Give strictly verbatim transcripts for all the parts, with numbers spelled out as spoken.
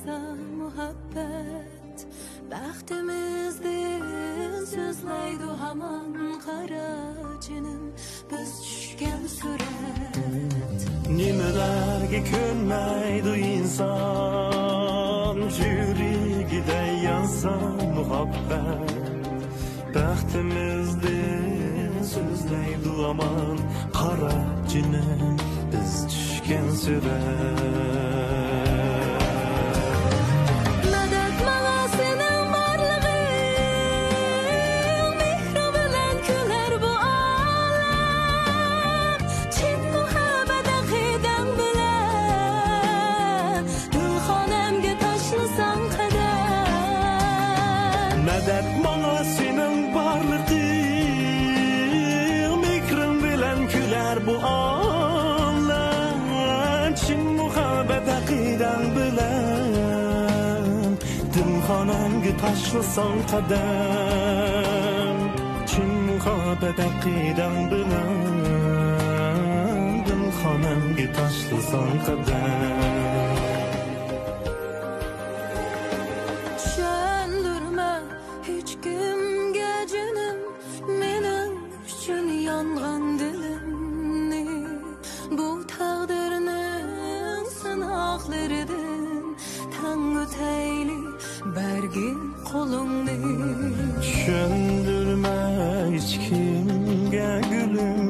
مۇھەببەت بەختىمىزدىن سۆزلەيدۇ ھامان قارا جېنىم، بىز چۈشكەن سۈرەت. نېمىلەرگە كۆنمەيدۇ ئىنسان، يۈرىكىدە يانسا مۇھەببەت. بەختىمىزدىن سۆزلەيدۇ ھامان قارا جېنىم، بىز چۈشكەن سۈرەت. مەدەت ماڭا سېنىڭ بارلىقىڭ، مېھرىڭ بىلەن كۈلەر بۇ ئالەم. چىن مۇھەببەت ئەقىدەڭ بىلەن، گۈلخانەمگە تاشلىساڭ قەدەم. مەدەت ماڭا سېنىڭ بارلىقىڭ، مېھرىڭ بىلەن كۈلەر بۇ ئالەم. چىن مۇھەببەت ئەقىدەڭ بىلەن، دىلخانەمگە تاشلىساڭ قەدەم. چىن مۇھەببەت ئەقىدەڭ بىلەن، دىلخانەمگە تاشلىساڭ قەدەم. چۈشەندۈرمە ھېچكىمگە جېنىم، مېنىڭ ئۈچۈن يانغان دىلىمنى، بۇ تەقدىرنىڭ سىناقلىرىدىن تەڭ ئۆتەيلى، بەرگىن قولۇڭنى. چۈشەندۈرمە ھېچكىمگە گۈلۈم،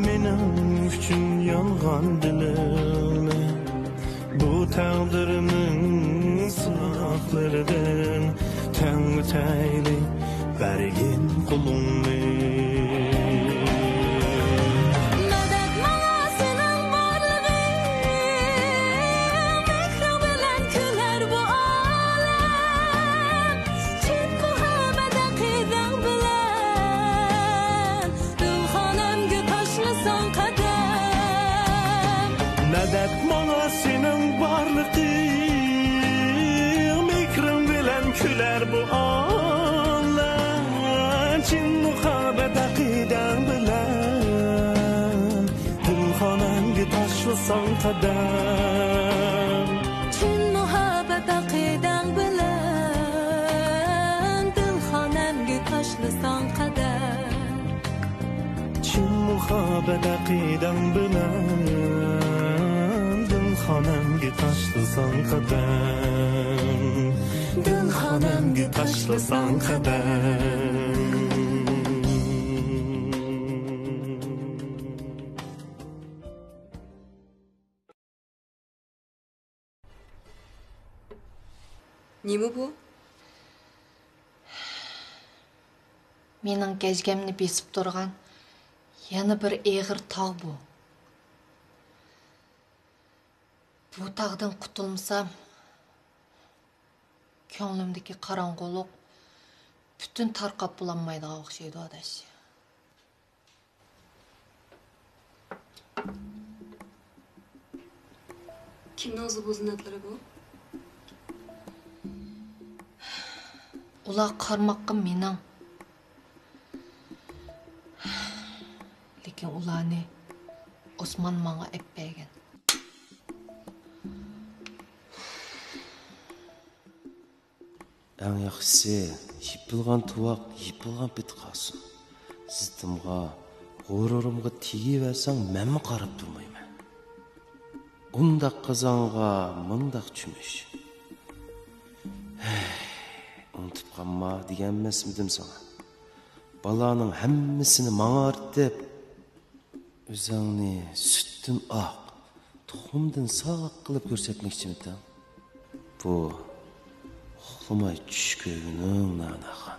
مېنىڭ ئۈچۈن يانغان دىلىمنى، بۇ تەقدىرنىڭ سىناقلىرىدىن تەڭ ئۆتەيلى، بەرگىن قولۇڭنى. مەدەت ماڭا سېنىڭ بارلىقىڭ، مېھرىڭ بىلەن كۈلەر بۇ ئالەم. چىن مۇھەببەت ئەقىدەڭ بىلەن، دىلخانەمگە تاشلىساڭ قەدەم. مەدەت ماڭا سېنىڭ بارلىقىڭ، مېھرىڭ بىلەن كۈلەر بۇ ئالەم. چىن مۇھەببەت ئەقىدەڭ بىلەن، دىلخانەمگە تاشلىساڭ قەدەم. چىن مۇھەببەت ئەقىدەڭ بىلەن، دىلخانەمگە تاشلىساڭ قەدەم. چىن مۇھەببەت ئەقىدەڭ بىلەن، دىلخانەمگە تاشلىساڭ قەدەم. دىلخانەمگە تاشلىساڭ قەدەم. نېمە بۇ؟ مېنىڭ گەجگەمنى بېسىپ تۇرغان يەنە بىر ئېغىر تاغ بۇ. بۇ تاغدىن قۇتۇلمىسام، كۆڭلۈمدىكى قاراڭغۇلۇق پۈتۈن تارقاپ بولالمايدىغان ئوخشايدۇ، ئاداش. كىمنىڭ زىبۇ زىننەتلىرى بۇ؟ ئۇلار قارىماققا مېنىڭ. لېكىن ئۇلارنى ئوسمان ماڭا ئەپ بەرگەن. ئەڭ ياخشىسى، يېپىلغان تۇۋاق يېپىلغان پېتى قالسۇن. ئىززىتىمغا، غۇرۇرۇمغا تېگىۋەرسەڭ، مەنمۇ قاراپ تۇرمايمەن. ئۇنداق قازانغا مۇنداق چۆمۈش. ھەي، ئۇنتۇپ قالما دېگەنمەسمىدىم ساڭا؟ بالانىڭ ھەممىسىنى ماڭا ئارتىپ، ئۆزۈڭنى سۈتتىن ئاق، تۇخۇمدىن ساق قىلىپ كۆرسەتمەكچىمىتىڭ؟ بۇ ئۇخلىماي چۈش كۆرگىنىڭ ناناخان.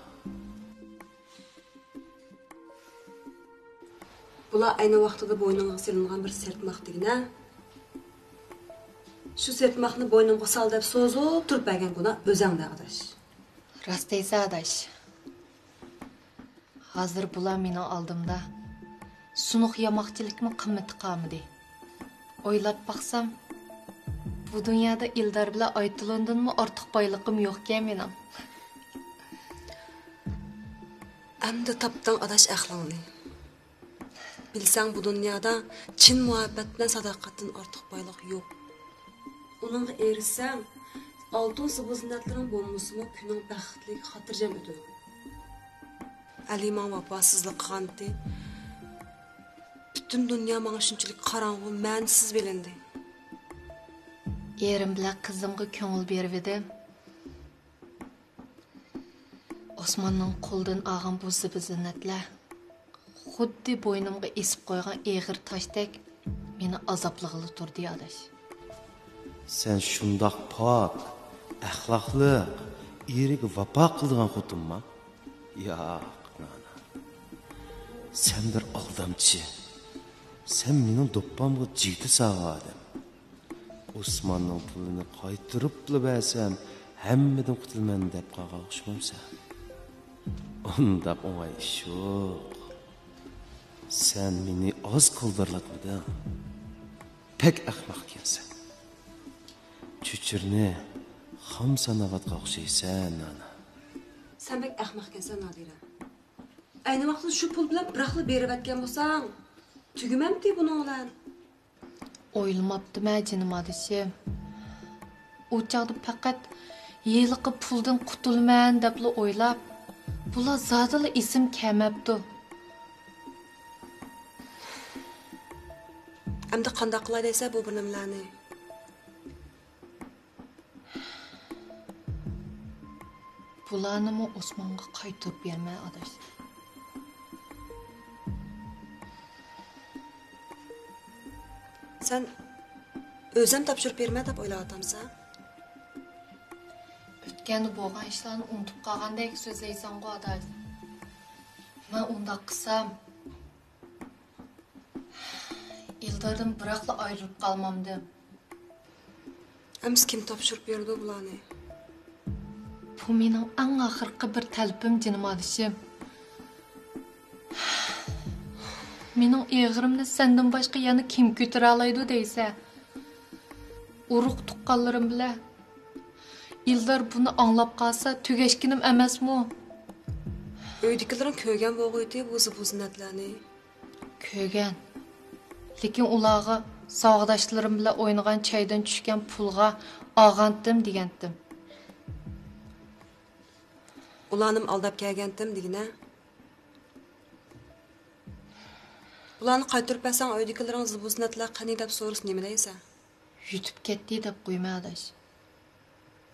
بۇلار ئەينى ۋاقتىدا بوينۇڭغا سېلىنغان بىر سىرتماق دېگىنە. شۇ سىرتماقنى بوينۇمغا سال دەپ سوزۇپ تۇرۇپ بەرگەن گۇناھ ئۆزەڭدە، ئاداش. راست دەيسەن، ئاداش. ھازىر بۇلار مېنىڭ ئالدىمدا سۇنۇق ياماقچىلىكمۇ قىممىتى قالمىدى. ئويلاپ باقسام، بۇ دۇنيادا ئىلدار بىلەن ئايتۇلۇندىنمۇ ئارتۇق بايلىقىم يوقكەن مېنىڭ. ئەمدى تاپتىڭ ئاداش ئەقلىڭنى. بىلسەڭ، بۇ دۇنيادا چىن مۇھەببەت بىلەن ساداقەتتىن ئارتۇق بايلىق يوق. ئۇنىڭغا ئېرىشسەڭ، ئالتۇن زىبۇ زىننەتلىرىڭ بولمىسىمۇ، كۈنۈڭ بەختلىك، خاتىرجەم ئۆتىدۇ. ئەلى ماڭا ۋاپاسىزلىق قىلغانتى. پۈتۈن دۇنيا ماڭا شۇنچىلىك قاراڭغۇ، مەنىسىز بىلىندى. ئېرىم بىلەن قىزىمغا كۆڭۈل بېرىۋىدىم. ئوسماننىڭ قولىدىن ئالغان بۇ زىبۇ زىننەتلەر خۇددى بوينۇمغا ئېسىپ قويغان ئېغىر تاشتەك مېنى ئازابلىغىلى تۇردى، ئاداش. سەن شۇنداق پاك، ئەخلاقلىق، ئېرىگە ۋاپا قىلىدىغان خوتۇنما؟ ياق، نانا. سەن بىر ئالدامچى. سەن مېنىڭ دوپپامغا جىگدە سالغان ئادەم. ئوسماننىڭ پۇلىنى قايتۇرۇپلا بەرسەم، ھەممىدىن قۇتۇلىمەن دەپ قالغان ئوخشىمامسەن؟ ئۇنداق ئوڭاي ئىش يوق. سەن مېنى ئاز كولدۇرلاتمىدىڭ. بەك ئەخمەق ئىكەنسەن. چۆچۈرىنى خام ساناۋاتقان ئوخشايسەن، نانا. سەن بەك ئەخمەق ئىكەنسەن، نادىرە. ئەينى ۋاقىتتا شۇ پۇل بىلەن بىراقلا بېرىۋەتكەن بولساڭ، تۈگىمەمتى بۇنىڭ بىلەن. ئويلىماپتىمەن، جېنىم ئادىشىم. ئۇ چاغدا پەقەت ھېلىقى پۇلدىن قۇتۇلىمەن دەپلا ئويلاپ، بۇلار زادىلا ئېسىم كەلمەپتۇ. ئەمدى قانداق قىلاي دەيسە بۇ بىر نېمىلەرنى؟ بۇلارنىمۇ ئوسمانغا قايتۇرۇپ بېرىمەن، ئاداش. سەن ئۆزۈم تاپشۇرۇپ بېرىمەن دەپ ئويلاۋاتامسەن؟ ئۆتكەندە بولغان ئىشلارنى ئۇنتۇپ قالغاندەك سۆزلەيسەنغۇ، ئاداش. مەن ئۇنداق قىلسام، ئىلداردىن بىراقلا ئايرىلىپ قالمامدىم. ئەمىسە كىم تاپشۇرۇپ بېرىدۇ بۇلارنى؟ بۇ مېنىڭ ئەڭ ئاخىرقى بىر تەلىپىم، جېنىم ئادىشىم. مېنىڭ ئېغىرىمنى سەندىن باشقا يەنە كىم كۆتۈرەلەيدۇ دەيسە؟ ئۇرۇق تۇغقانلىرىم بىلەن. ئىلدار بۇنى ئاڭلاپ قالسا، تۈگەشكىنىم ئەمەسمۇ؟ ئۆيدىكىلىرىڭ كۆرگەن بولغۇيتى بۇ زىبۇ زىننەتلەرنى. كۆرگەن. لېكىن ئۇلارغا ساۋاقداشلىرىم بىلەن ئوينىغان چايدىن چۈشكەن پۇلغا ئالغانتىم دېگەنتىم. ئۇلارنىمۇ ئالداپ كەلگەنتىم دېگىنە. بۇلارنى قايتۇرۇپ بەرسەڭ، ئۆيدىكىلىرىڭ زىبۇ زىننەتلەر قېنى دەپ سورىسا نېمە دەيسەن؟ يۈتۈپ كەتتى دەپ قويىمەن، ئاداش.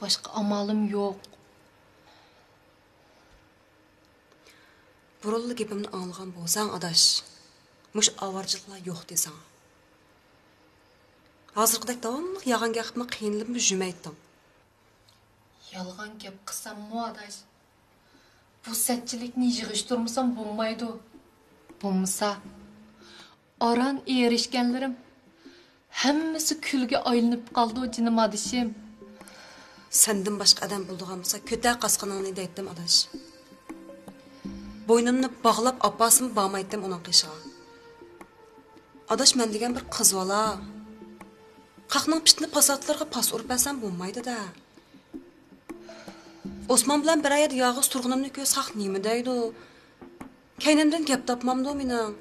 باشقا ئامالىم يوق. بۇرۇنلا گېپىمنى ئاڭلىغان بولساڭ، ئاداش، مۇشۇ ئاۋارىچىلىقلار يوق دېسەڭ. ھازىرقىدەك داۋاملىق يالغان گەپ قىلىپمۇ قىينىلىپمۇ يۈرمەيتتىڭ. يالغان گەپ قىلساممۇ، ئاداش، بۇ سەتچىلىكنى يىغىشتۇرمىسام بولمايدۇ. بولمىسا، ئاران ئېرىشكەنلىرىم ھەممىسى كۈلگە ئايلىنىپ قالىدۇ، جېنىم ئادىشىم. سەندىن باشقا ئادەم بولىدىغان بولسا، كۆتەر قاسقىنىڭنى دەيتتىم، ئاداش. بوينۇمنى باغلاپ ئاپارسىمۇ بارمايتتىم ئۇنىڭ قېشىغا. ئاداش، مەن دېگەن بىر قىز بالا. خەقنىڭ پىتنە پاساتلىرىغا پاس ئۇرۇپ بەرسەم بولمايدۇ-دە. ئوسمان بىلەن بىرەر يەردە يالغۇز تۇرغىنىمنى كۆرسە خەق نېمە دەيدۇ؟ كەينىمدىن گەپ تاپمامدۇ مېنىڭ؟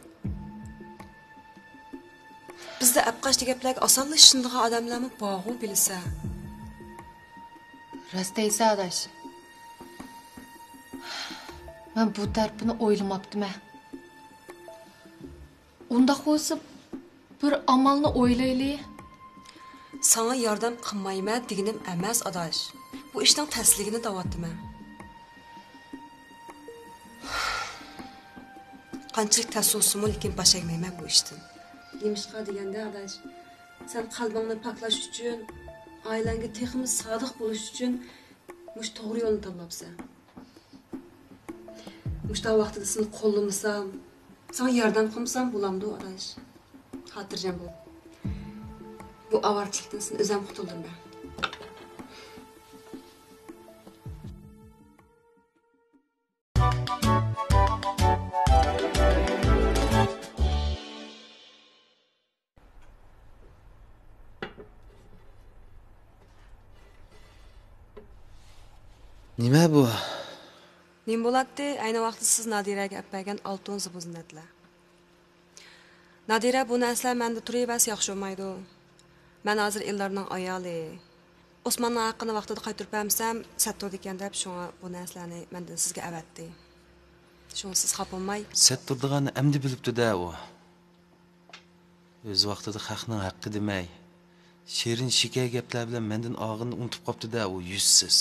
بىزدە ئەپقاچتى گەپلەرگە ئاسانلا ئىشىنىدىغان ئادەملەرمۇ بارغۇ بىلسە. راست دەيسەن، ئاداش. مەن بۇ تەرىپىنى ئويلىماپتىمەن. ئۇنداق بولسا، بىر ئامالنى ئويلايلى. ساڭا ياردەم قىلمايمەن دېگىنىم ئەمەس، ئاداش. بۇ ئىشنىڭ تەسلىكىنى دەۋاتىمەن. قانچىلىك تەس بولسىمۇ، لېكىن باش ئەگمەيمەن بۇ ئىشتىن. نېمىشقا دېگەندە، ئاداش، سەن قەلبىڭنى پاكلاش ئۈچۈن، ئائىلەڭگە تېخىمۇ سادىق بولۇش ئۈچۈن مۇشۇ توغرا يولنى تاللاپسەن. مۇشۇنداق ۋاقتىدا سېنى قوللىمىسام، ساڭا ياردەم قىلمىسام بولامدۇ، ئاداش؟ خاتىرجەم بول. بۇ ئاۋارىچىلىكتىن سېنى ئۆزۈم قۇتۇلدۇرىمەن. نېمە بۇ؟ نېمە بولاتتى؟ ئەينى ۋاقىتتا سىز نادىرەگە ئەپ بەرگەن ئالتۇن زىبۇ زىننەتلەر. نادىرە، بۇ نەرسىلەر مەندە تۇرۇۋەرسە ياخشى بولمايدۇ. مەن ھازىر ئىلدارنىڭ ئايالى. ئوسماننىڭ ھەققىنى ۋاقتىدا قايتۇرۇپ بەرمىسەم، سەت تۇرىدىكەن دەپ، شۇڭا بۇ نەرسىلەرنى مەندىن سىزگە ئەۋەتتى. شۇڭا سىز خاپا بولماي. سەت تۇرىدىغاننى ئەمدى بىلىپتۇ-دە ئۇ. ئۆز ۋاقتىدا خەقنىڭ ھەققى دېمەي، شېرىن شېكەر گەپلەر بىلەن مەندىن ئالغىنىنى ئۇنتۇپ قاپتۇ-دە ئۇ يۈزسىز.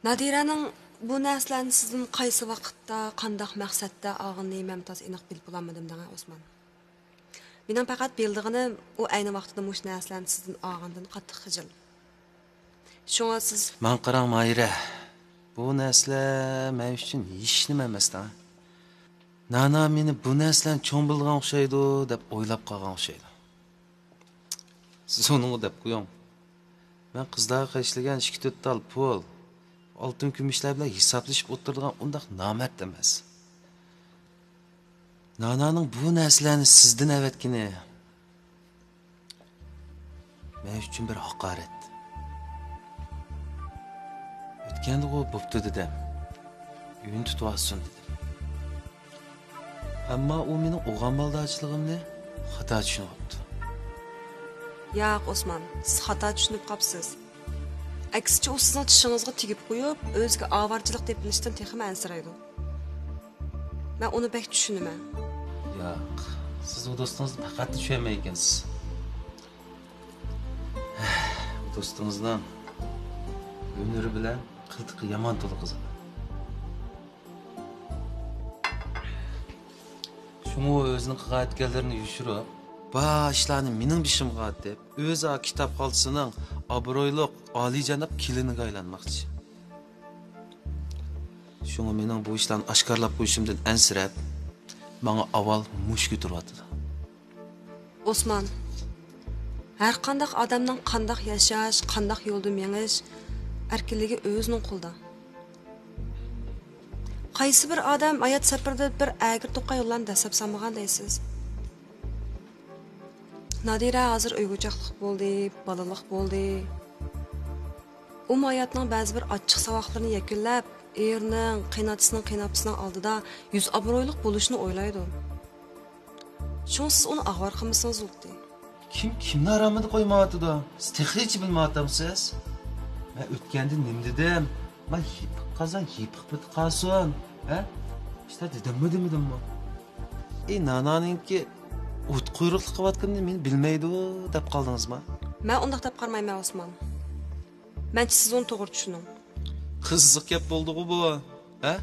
نادىرەنىڭ بۇ نەرسىلەرنى سىزدىن قايسى ۋاقىتتا، قانداق مەقسەتتە ئالغىنىنى مەن تازا ئېنىق بىلىپ بولالمىدىم دەڭە، ئوسمان. مېنىڭ پەقەت بىلىدىغىنىم، ئۇ ئەينى ۋاقتىدا مۇشۇ نەرسىلەرنى سىزدىن ئالغىنىدىن قاتتىق خىجىل. شۇڭا سىز ماڭا قاراڭ، ماھىرە. بۇ نەرسىلەر مەن ئۈچۈن ھېچنېمە ئەمەس دەڭ. نانا مېنى بۇ نەرسىلەرنى چوڭ بىلىدىغان ئوخشايدۇ دەپ ئويلاپ قالغان ئوخشايدۇ. سىز ئۇنىڭغا دەپ قويۇڭ. مەن قىزلارغا خەجلىگەن ئىككى تۆت تال پۇل، ئالتۇن كۈمۈشلەر بىلەن ھېسابلىشىپ ئولتۇرىدىغان ئۇنداق نامەرد ئەمەس. نانانىڭ بۇ نەرسىلەرنى سىزدىن ئەۋەتكىنى مەن ئۈچۈن بىر ھاقارەت. ئۆتكەندىغۇ بوپتۇ دېدىم. ئۆيىنى تۇتۇۋالسۇن دېدىم. ئەمما ئۇ مېنىڭ ئوغان بالداچىلىقىمنى خاتا چۈشىنىۋاپتۇ. ياق، ئوسمان، سىز خاتا چۈشىنىپ قاپسىز. ئەكسىچە، ئۇ سىزنىڭ چىشىڭىزغا تېگىپ قويۇپ، ئۆزىگە ئاۋارىچىلىق تېپىلىشتىن تېخىمۇ ئەنسىرەيدۇ. مەن ئۇنى بەك چۈشىنىمەن. ياق، سىز ئۇ دوستىڭىزنى پەقەتلا چۈشەنمەيدىكەنسىز. ئۇ دوستىڭىزنىڭ ھۈنىرى بىلەن قىلتىقى يامان تولا قىز. شۇڭا ئۇ ئۆزىنىڭ قىلغان ئەتكەنلىرىنى يوشۇرۇپ، بار ئىشلارنى مېنىڭ بېشىمغا ئارتىپ، ئۆزى كىتاب خالتىسىنىڭ ئابرۇيلۇق، ئالىيجاناب كېلىنىگە ئايلانماقچى. شۇڭا مېنىڭ بۇ ئىشلارنى ئاشكارىلاپ قويۇشۇمدىن ئەنسىرەپ، ماڭا ئاۋۋال مۇش كۆتۈرۈۋاتىدۇ. ئوسمان، ھەرقانداق ئادەمنىڭ قانداق ياشاش، قانداق يولدا مېڭىش ئەركىنلىكى ئۆزىنىڭ قولىدا. قايسى بىر ئادەم ھايات سەپىرىدە بىر ئەگرى توقاي يوللارنى دەسسەپ سالمىغان دەيسىز؟ نادىرە ھازىر ئۆيگە ئوچاقلىق بولدى، بالىلىق بولدى. ئۇمۇ ھاياتنىڭ بەزى بىر ئاچچىق ساۋاقلىرىنى يەكۈنلەپ، ئېرىنىڭ، قېيىنئاتىسىنىڭ، قېيىنئاپىسىنىڭ ئالدىدا يۈز ئابرۇيلۇق بولۇشنى ئويلايدۇ. شۇڭا سىز ئۇنى ئاغۋار قىلمىسىڭىز بولدى. كىم كىمنى ھارامىدا قويمايۋاتىدۇ؟ سىز تېخىچە بىلمەيۋاتامسىز؟ مەن ئۆتكەندە نېمە دېدىم؟ مەن يېپىق قازان يېپىق پېتى قالسۇن، ھە؟ ئىشتا دېدىممۇ، دېمىدىممۇ؟ ئى، نانانىڭكى ئوت قۇيرۇقلۇق قىلىۋاتقىنىنى مېنى بىلمەيدۇ دەپ قالدىڭىزما؟ مەن ئۇنداق دەپ قارىمايمەن، ئوسمان. مەنچە سىز ئۇنى توغرا چۈشىنىڭ. قىزىق گەپ بولدىغۇ بۇ، ھە؟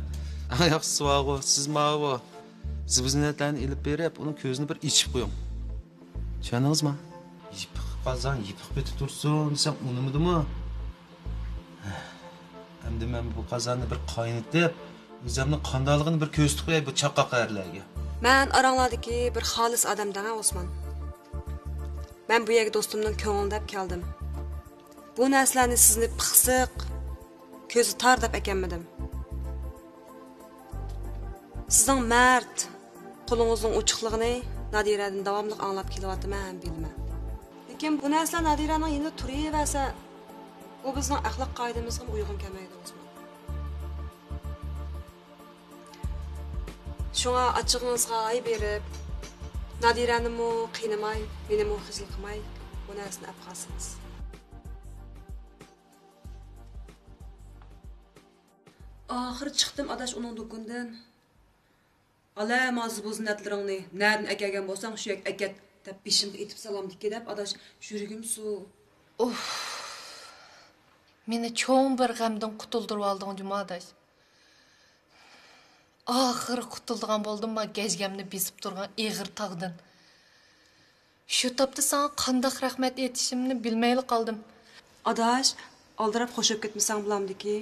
ئەڭ ياخشىسى بارغۇ، سىز ماۋۇ زىبۇ-زىننەتلەرنى ئېلىپ بېرىپ، ئۇنىڭ كۆزىنى بىر ئېچىپ قويۇڭ. چۈشەندىڭىزما؟ يېپىق قازان يېپىق پېتى تۇرسۇن دېسەم ئۇنىمىدىمۇ؟ ئەمدى مەن بۇ قازاننى بىر قاينىتىپ، ئۆزۈمنىڭ قانداقلىقىنى بىر كۆرسىتىپ قوياي بۇ چاققاق ئەرلەرگە. مەن ئاراڭلاردىكى بىر خالىس ئادەم دەڭە، ئوسمان. مەن بۇ يەرگە دوستۇمنىڭ كۆڭلىنى دەپ كەلدىم. بۇ نەرسىلەرنى سىزنى پىخسىق، كۆزى تار دەپ ئەكەلمىدىم. سىزنىڭ مەرد، قولىڭىزنىڭ ئوچۇقلۇقىنى نادىرەدىن داۋاملىق ئاڭلاپ كېلىۋاتىمەن ھەم بىلىمەن. لېكىن بۇ نەرسىلەر نادىرەنىڭ يېنىدا تۇرۇۋەرسە، بۇ بىزنىڭ ئەخلاق قائىدىمىزگىمۇ ئۇيغۇن كەلمەيدۇ، ئوسمان. شۇڭا ئاچچىقىڭىزغا ھاي بېرىپ، نادىرەنىمۇ قىينىماي، مېنىمۇ خىجىل قىلماي، بۇ نەرسىنى ئەپ قالسىڭىز. ئاخىرى چىقتىم، ئاداش، ئۇنىڭ دۇكىنىدىن. ئالە، ماڭا زىبۇ-زىننەتلىرىڭنى نەدىن ئەكەلگەن بولساڭ، شۇ يەرگە ئەكەت، دەپ بېشىمغا ئېتىپ سالامدىكى دەپ، ئاداش، يۈرىكىم سۇ. ئۇف، مېنى چوڭ بىر غەمدىن قۇتۇلدۇرۇۋالدىڭ جۇما ئاداش. ئاخىرى قۇتۇلىدىغان بولدۇم ما گەجگەمنى بېسىپ تۇرغان ئېغىر تاغدىن. شۇ تاپتا ساڭا قانداق رەھمەت ئېيتىشىمنى بىلمەيلا قالدىم. ئاداش، ئالدىراپ خوش بولۇپ كەتمىسەڭ بولامدىكى؟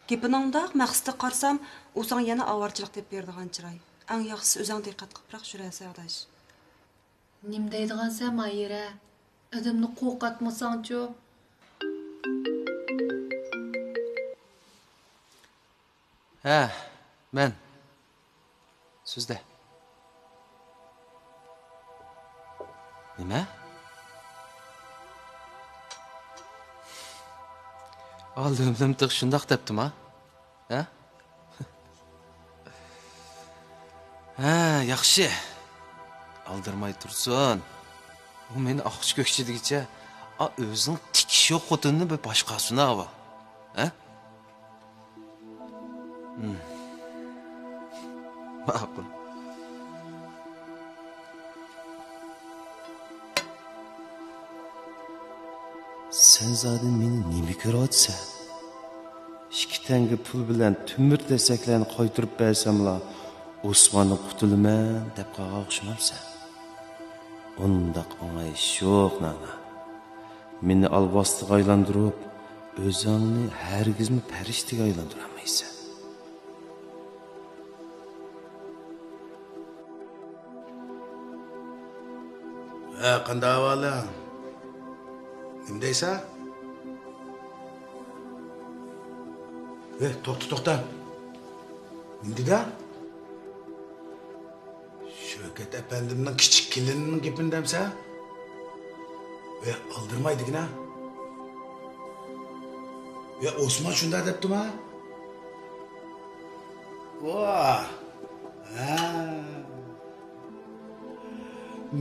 گېپىنىڭ مۇنداق مەقسىتىگە قارىسام، ئۇ ساڭا يەنە ئاۋارىچىلىق تېپىپ بېرىدىغان چىراي. ئەڭ ياخشىسى ئۆزۈڭ دىققەت قىلىپراق يۈرەرسەن، ئاداش. نېمە دەيدىغانسەن، ماھىرە؟ ئادەمنى قورقۇتمىساڭچۇ؟ ھە، مەن. سۆزلە. نېمە؟ ئا، لۆم-لۆم تېخى شۇنداق دەپتىما؟ ھە؟ ھە، ياخشى. ئالدىرىماي تۇرسۇن. ئۇ مېنى ئاققۇچى كۆكچى دېگۈچە ئا، ئۆزىنىڭ تىكىشى يوق خوتۇنىنى بىر باشقا سۇناۋا. ھە؟ ھىم. ماقۇل. سەن زادى مېنى نېمە كۆرۈۋاتىسەن؟ ئىككى تەڭگە پۇل بىلەن تۆمۈر تەسەكلەرنى قايتۇرۇپ بەرسەملا، ئوسماندىن قۇتۇلىمەن دەپ قالغان ئوخشىمامسەن؟ ئۇنداق ئوڭاي ئىش يوق، نانا. مېنى ئالۋاستىغا ئايلاندۇرۇپ، ئۆزۈڭنى ھەرگىزمۇ پەرىشتىگە ئايلاندۇرالمايسەن. ھە، قانداق ئەھۋالىڭ؟ نېمە دەيسەن؟ ھە، توختا، توختا. نېمە دېدىڭ؟ شۆكەت ئەپەندىمنىڭ كىچىك كېلىنىنىڭ گېپىنى دەمسەن؟ ھە، ئالدىرىماي دېگىنە. ھە، ئوسمان شۇنداق دەپتىما؟ ۋاھ! ھە.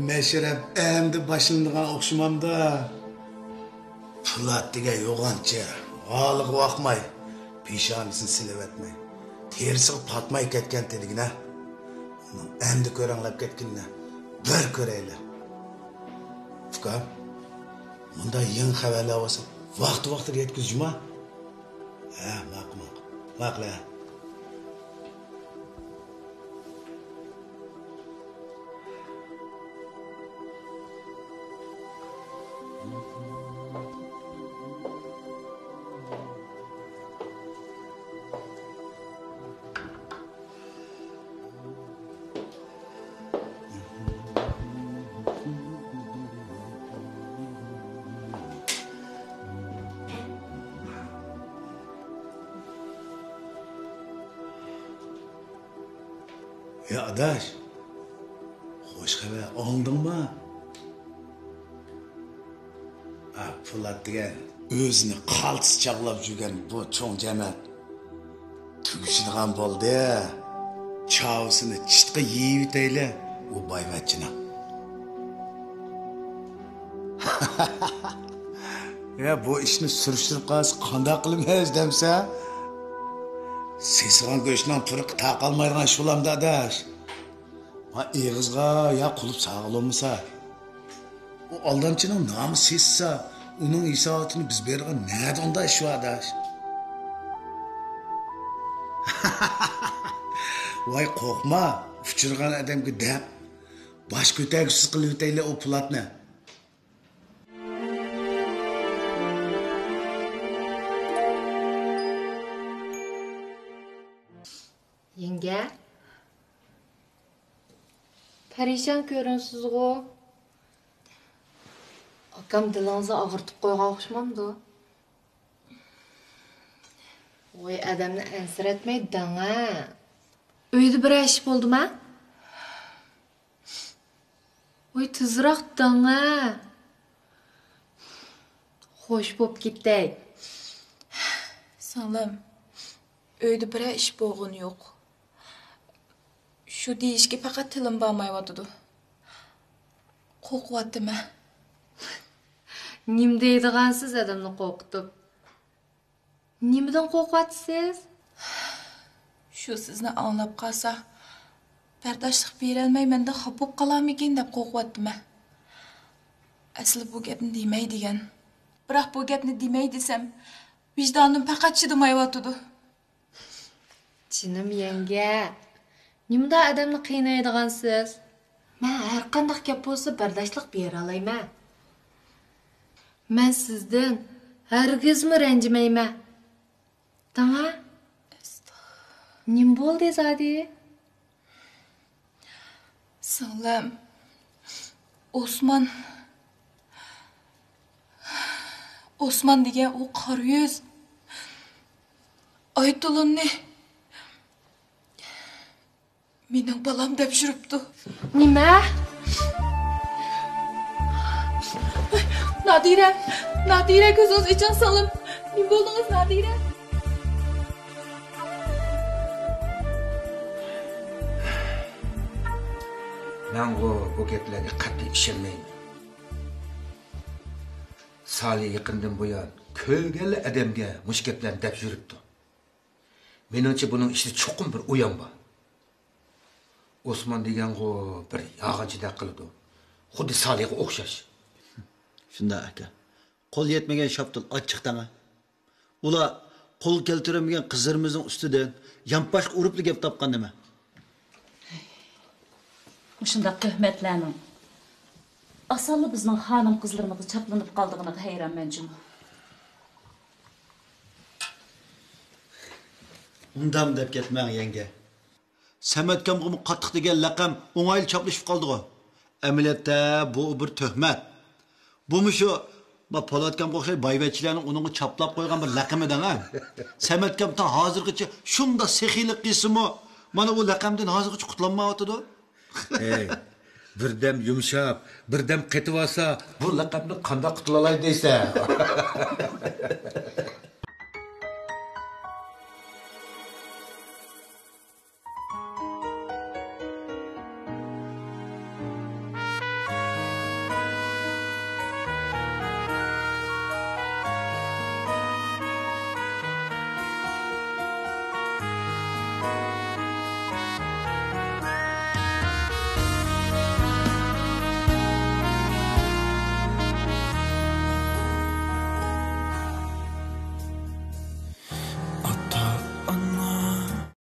مەشرەپ ئەمدى باشلىنىدىغان ئوخشىمامدا. پولات دېگەن يوغانچى ھالىغا باقماي، پېشانىسىنى سىلىۋەتمەي، تېرىسىغا پاتماي كەتكەنتى دېگىنە. ئۇنىڭ ئەمدى كۆرەڭلەپ كەتكىنىنى بىر كۆرەيلى. ئۇكام، مۇنداق يېڭى خەۋەرلەر بولسا ۋاقتى-ۋاقتىدا يەتكۈز جۇما. ھە، ماقۇل، ماقۇل. ماقۇل، ھە. يا ئاداش، خوش خەۋەر ئاڭلىدىڭما؟ ئا، پولات دېگەن ئۆزىنى قالتىس چاغلاپ يۈرگەن بۇ چوڭ جەمەت تۈگىشىدىغان بولدى. چاۋىسىنى چىتقا يېيىۋېتەيلى ئۇ بايۋەچچىنىڭ. يا، بۇ ئىشنى سۈرۈشتۈرۈپ قالسا قانداق قىلىمىز دەمسە؟ سېسىغان گۆشنىڭ پۇرىقى تاقالمايدىغان شۇلامدا ئاداش. ھا، ئېغىزغا يا قۇلۇپ ساغلىمىسا. ئۇ ئالدامچىنىڭ نامى سېسىسا، ئۇنىڭ ھېساباتىنى بىز بېرىدىغان نەدە ئۇنداق ئىش بار ئاداش؟ ۋاي قورقما، ئۇچرىغان ئادەمگە دەپ، باش كۆتەرگۈسىز قىلىۋېتەيلى ئۇ پولاتنى. يەڭگە، پەرىشان كۆرۈنىسىزغۇ؟ ئاكام دىلىڭىزنى ئاغرىتىپ قويغان ئوخشىمامدۇ؟ ۋاي، ئادەمنى ئەنسىرەتمەي دەڭە. ئۆيدە بىرەر ئىش بولدىما؟ ۋاي، تېزراق دەڭە. خوش بوپ كېتەي. سىڭلىم، ئۆيدە بىرەر ئىش بولغىنى يوق. شۇ دېيىشكە پەقەت تىلىم بارمايۋاتىدۇ. قورقۇۋاتىمەن. نېمە دەيدىغانسىز ئادەمنى قورقۇتۇپ؟ نېمىدىن قورقۇۋاتىسىز؟ شۇ سىزنى ئاڭلاپ قالسا، بەرداشلىق بېرەلمەي مەندىن خاپا بولۇپ قالارمىكىن دەپ قورقۇۋاتىمەن. ئەسلى بۇ گەپنى دېمەي دېگەن. بىراق بۇ گەپنى دېمەي دېسەم، ۋىجدانىم پەقەت چىدىمايۋاتىدۇ. جېنىم يەڭگە، نېمىدە ئادەمنى قىينايدىغانسىز؟ مەن ھەرقانداق گەپ بولسا بەرداشلىق بېرەلەيمەن. مەن سىزدىن ھەرگىزمۇ رەنجىمەيمەن. داڭا، نېمە بولدى زادى؟ سىڭلىم، ئوسمان، ئوسمان دېگەن ئۇ قارا يۈز ئايتۇلۇننى مېنىڭ بالام دەپ يۈرۈپتۇ. نېمە؟ نادىرە، نادىرە، كۆزىڭىزنى ئېچىڭ سىڭلىم. نېمە بولدىڭىز نادىرە؟ مەنغۇ بۇ گەپلەرگە قەتئىي ئىشەنمەيمەن. سالى يېقىندىن بۇيان كۆرگەنلا ئادەمگە مۇشۇ گەپلەرنى دەپ يۈرۈپتۇ. مېنىڭچە بۇنىڭ ئىچىدە چوقۇم بىر ئويۇن بار. ئوسمان دېگەنغۇ بىر يالغانچىدەك قىلىدۇ. خۇددى سالىغا ئوخشاش. شۇنداق ئاكا. قول يەتمىگەن شاپتۇل ئاچچىق تەڭە. ئۇلار قول كەلتۈرەلمىگەن قىزلىرىمىزنىڭ ئۈستىدىن يانپاشقا ئۇرۇپلا گەپ تاپقان نېمە؟ مۇشۇنداق تۆھمەتلەرنىڭ ئاسانلا بىزنىڭ خانىم قىزلىرىمىزغا چاپلىنىپ قالىدىغىنىغا ھەيرانمەن جۇمۇ. ئۇندام دەپ كەتمەڭ، يەڭگە. سەمەتكامغىمۇ قاتتىق دېگەن لەقەم ئوڭايلا چاپلىشىپ قالدىغۇ. ئەمەلىيەتتە بۇ بىر تۆھمەت. بۇمۇ شۇ، ما پولاتكامغا ئوخشاش بايۋەچچىلەرنىڭ ئۇنىڭغا چاپلاپ قويغان بىر لەقىمى دەڭ، ھە؟ سەمەتكام تا ھازىرغىچە شۇنداق سېخىيلىق قىلسىمۇ، مانا ئۇ لەقەمدىن ھازىرغىچە قۇتۇلالمايۋاتىدۇ. ئەي، بىردەم يۇمشاپ، بىردەم قېتىۋالسا، بۇ لەقەمدىن قانداق قۇتۇلالاي دەيسەن؟